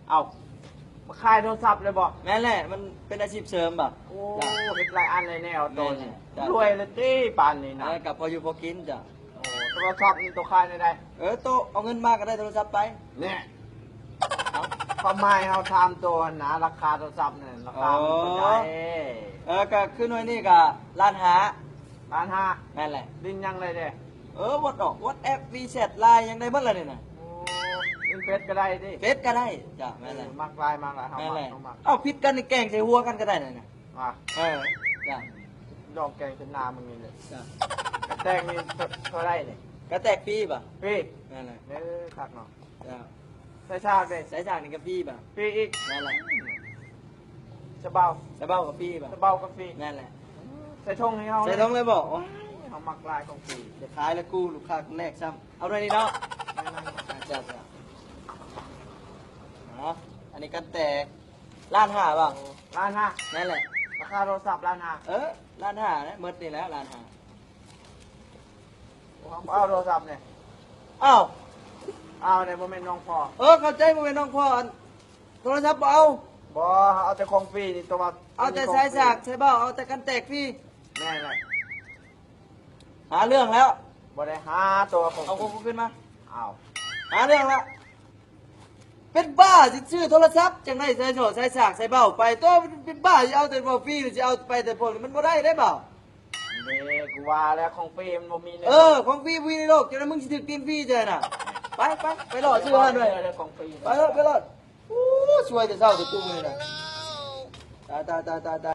ເອົ້າ ມາຂາຍໂທລະສັບເລີຍບໍ່? ແມ່ນແຫຼະ ມັນເປັນອາຊີບເສີມບໍ່? ໂອ້ ເຮັດຫຼາຍອັນຫຼາຍແນວໂຕນີ້ ແມ່ນແຫຼະ ລວຍແລ້ວຕິປານນີ້ນະ? ເອີ ກໍພໍຢູ່ພໍກິນຈ້ະ. ໂອ້ ໂທລະສັບນີ້ໂຕຂາຍແນວໃດ? ເອີ ໂຕເອົາເງິນມາກໍໄດ້ໂທລະສັບໄປ. ແນ່ ເອົ້າ ຄວາມໝາຍເຮົາຖາມໂຕຫັ້ນນະ ລາຄາໂທລະສັບນັ້ນ ລາຄາມັນເທົ່າໃດ? ເອີ ກໍຄືໜ່ວຍນີ້ກໍລ້ານຫ້າ. ລ້ານຫ້າ? ແມ່ນແຫຼະ. ຫຼິ້ນຫຍັງໄດ້ແດ່? ເອີ ຫວັດດອກ WhatsApp WeChat LINE ຫຍັງໄດ້ໝົດລະນີ້ນະ. ໂອ້ ຫຼິ້ນເຟສກໍໄດ້ຕິ? ເຟສກໍໄດ້ຈ້ະ. ແມ່ນແຫຼະ ເອີ ມັກຫຼາຍ ມັກຫຼາຍ ເຮົາມັກ ແມ່ນແຫຼະ ເຮົາມັກ. ເອົ້າ ຜິດກັນນີ້ແກງໃສ່ຫົວກັນກໍໄດ້ນະ. ອ່າ ເອີ ຈ້ະ ລອງແກງເປັນໜ້າມຶງນີ້ແຫຼະ. ຈ້ະ ແຕ່ງນີ້ເທົ່າໃດນີ້? ກະແຕກຟຣີບໍ່? ຟຣີ. ແມ່ນແຫຼະ. ເອີ ຄັກເນາະ. ຈ້ະ ໃສ່ສາກເດ້? ໃສ່ສາກນີ້ກໍຟຣີບໍ່? ຟຣີອີກ. ແມ່ນແຫຼະ. ສະເບົາ? ສະເບົາກໍຟຣີບໍ່? ສະເບົາກໍຟຣີ. ແມ່ນແຫຼະ. ໃສ່ຖົງໃຫ້ເຮົາ ໃສ່ຖົງເລີຍບໍ່? ໂອ້ຍ ເຮົາມັກຫຼາຍຂອງຟຣີ. ຈະຂາຍລະກູ ລູກຄ້າຄົນແລກຊ້ຳ. ເອົາໜ່ວຍນີ້ເນາະ. ແມ່ນໆ. ຈ້ະ ຈ້ະ ເອົາ ອັນນີ້ກັນແຕກ ລ້ານຫ້າບໍ່? ໂອ້ ລ້ານຫ້າ? ແມ່ນແຫຼະ. ລາຄາໂທລະສັບລ້ານຫ້າ? ເອີ ລ້ານຫ້ານະ ໝົດນີ້ແຫຼະລ້ານຫ້າ. ເອົາໂທລະສັບນີ້. ອ້າວ ເອົາແດ່ ບໍ່ແມ່ນນ້ອງພໍ່. ເອີ ເຂົ້າໃຈ ບໍ່ແມ່ນນ້ອງພໍ່. ອັນ ໂທລະສັບບໍ່ເອົາ. ບໍ່ ເຮົາເອົາແຕ່ຂອງຟຣີນີ້ ຕົວວ່າ ເອົາແຕ່ສາຍສາກ ສາຍເບົາ ເອົາແຕ່ກັນແຕກຟຣີ. ແມ່ນແຫຼະ. ຫາເລື່ອງແລ້ວ. ບໍ່ໄດ້ຫາ ຕົວຂອງ ເອົາຂອງຄືນມາ. ເອົາ ຫາເລື່ອງແລ້ວ. ເປັນບ້າຊິຊື້ໂທລະສັບ ຈັ່ງໄດ້ສາຍໂສ້ ສາຍສາກ ສາຍເບົາໄປ. ຕົວເປັນບ້າຊິເອົາແຕ່ເບົາຟຣີ ຊິເອົາໄປແຕ່ພວກນີ້ ມັນບໍ່ໄດ້ເດ້ເບົາ. ເດ້ ກູວ່າແລ້ວ ຂອງຟຣີມັນບໍ່ມີໃນໂລກ. ເອີ ຂອງຟຣີບໍ່ມີໃນໂລກ. ຈັ່ງໃດມຶງຊິຖືກຕີນຟຣີຈັ່ງໃດນະ? ໄປ ໄປ ໄປຫຼໍ່ຊື້ຫັ້ນເວີຍ. ຂອງຟຣີ ໄປໂລດ ໄປໂລດ. ໂອ້ ຊ່ວຍແຕ່ເຊົ້າແຕ່ຕຸ່ມນີ້ນະ. ຕາຍ ຕາຍ ຕາຍ ຕາຍ ຕາຍ.